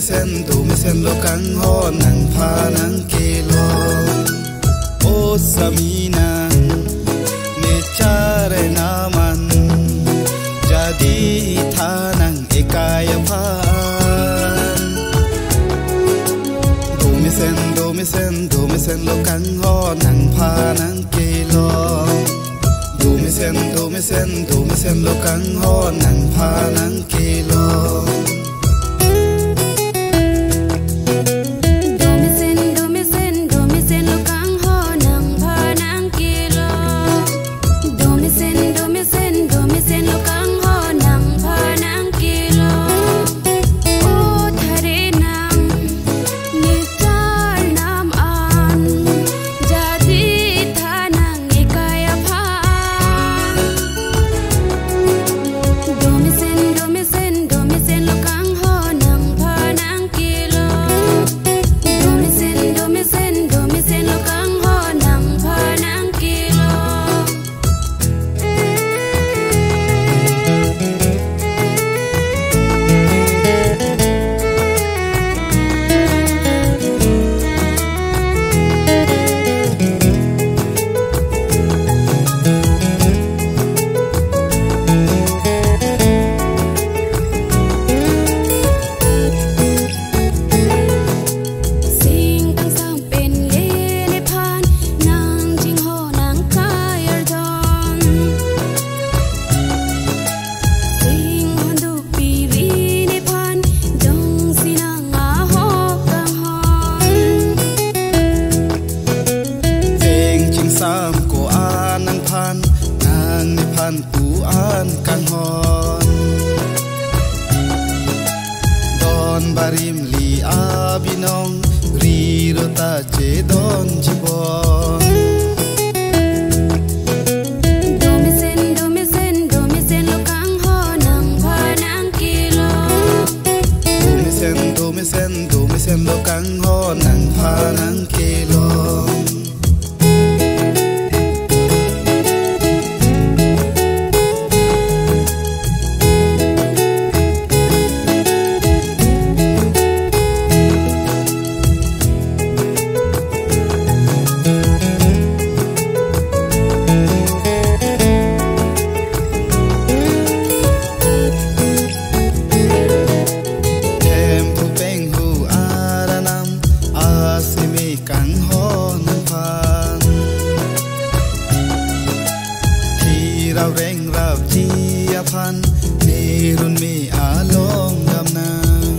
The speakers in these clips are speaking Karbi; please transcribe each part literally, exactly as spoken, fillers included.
Sen do mesen lo kangho nangphan nangkelong. O Samina, ne char nam an, jadi thanang ekai aphan. Do mesen, do mesen, do mesen lo kangho nangphan nangkelong. Do mesen, do mesen, do mesen lo kangho nangphan nangkelong. Do mesen, do mesen, do mesen lo kangho nangphan nangkelong. Do mesen, do mesen, do mesen lo kangho nangphan nangkelong. O thare nang, ne char nam an, jadi thanang ekai aphan. Do mesen, do mesen, do mesen lo kangho nangphan nangkelong. Do mesen, do mesen, do mesen lo kangho nangphan nangkelong. Sing kangsam pen le nephan nangchingho nangkayardon. Sing honduk piri nephan jongsi nang ahok kanghon. Sing chingsam ko-an nangphan, nang nephan pu-an kanghon. Don barim li abinong, riro ta chedon chibon. Do mesen, do mesen, do mesen lo kangho nangphan nangkelong. Do mesen, do mesen, do mesen lo kangho nangphan nangkelong. Themphu penghu aranam asimi kanghon aphan. Thirap rengrapji aphan, nerun me along damnang.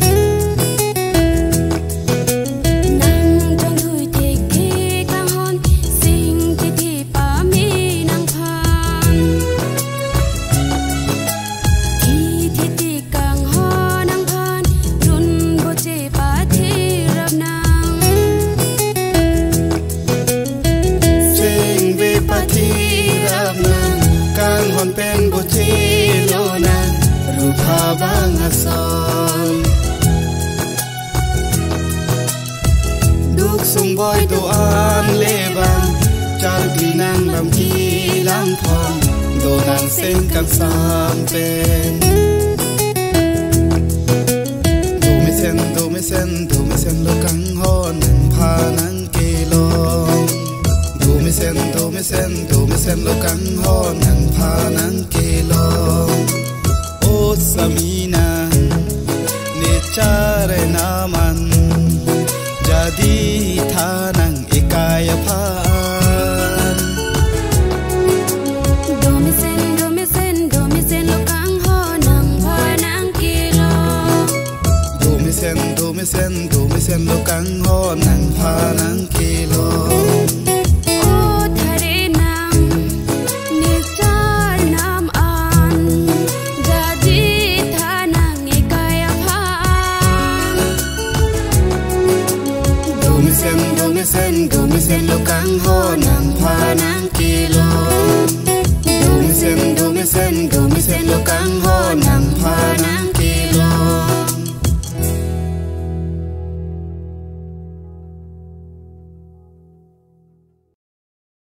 Nang chongdui thekthe kanghon, sing chithi pame nangphan. Chithi ti kanghon nangphan, run boche pathirap nang. Sing ve pathirap nang, kanghon pen boche lonang, rupha bang ason. Duk sung boi do-an le bang, charkli nang lam ki lam phong, donang sing kangsam pen. Do mesen, do mesen, do mesen lo kangho nangphan nangkelong. Do mesen, do mesen, do mesen lo kangho nangphan nangkelong. O Samina, ne char nam an, jadi thanang ekai aphan. Do mesen, do mesen, do mesen lo kangho nangphan nangkelong. Do mesen, do mesen, do mesen lo kangho nangphan nangkelong. O thare nang, ne char nam an, jadi thanang ekai aphan. Do mesen, do mesen, do mesen lo kangho nangphan nangkelong.